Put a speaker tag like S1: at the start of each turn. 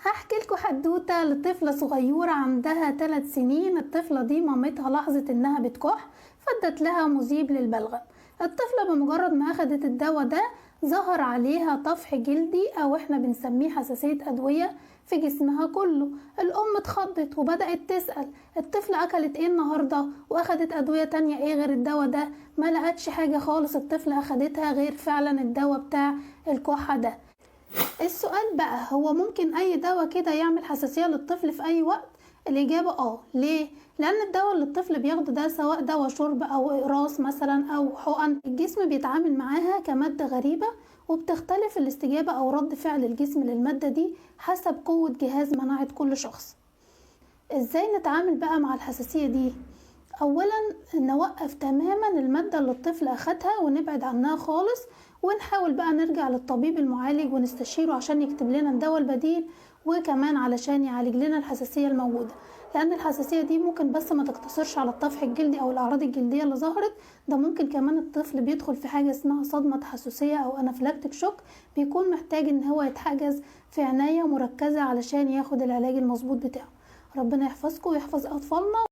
S1: هحكي لكم حدوتة لطفله صغيرة عندها 3 سنين. الطفلة دي مامتها لاحظت انها بتكح، فادت لها مذيب للبلغم. الطفلة بمجرد ما اخدت الدواء ده ظهر عليها طفح جلدي او احنا بنسميه حساسية ادوية في جسمها كله. الام اتخضت وبدات تسال الطفلة اكلت ايه النهارده واخدت ادوية تانية ايه غير الدواء ده. ما لقتش حاجة خالص الطفلة اخدتها غير فعلا الدواء بتاع الكحه ده. السؤال بقى، هو ممكن اي دواء كده يعمل حساسية للطفل في اي وقت؟ الاجابة ليه؟ لان الدواء اللي الطفل بياخده ده سواء دواء شرب او اقراص مثلا او حقن، الجسم بيتعامل معاها كمادة غريبة، وبتختلف الاستجابة او رد فعل الجسم للمادة دي حسب قوة جهاز مناعة كل شخص. ازاي نتعامل بقى مع الحساسية دي؟ اولا نوقف تماما المادة اللي الطفل اخدها ونبعد عنها خالص، ونحاول بقى نرجع للطبيب المعالج ونستشيره عشان يكتب لنا الدواء البديل، وكمان علشان يعالج لنا الحساسية الموجودة. لان الحساسية دي ممكن بس ما تقتصرش على الطفح الجلدي او الاعراض الجلدية اللي ظهرت، ده ممكن كمان الطفل بيدخل في حاجة اسمها صدمة تحسسية او anaphylactic shock، بيكون محتاج ان هو يتحجز في عناية مركزة علشان ياخد العلاج المظبوط بتاعه. ربنا يحفظكم ويحفظ اطفالنا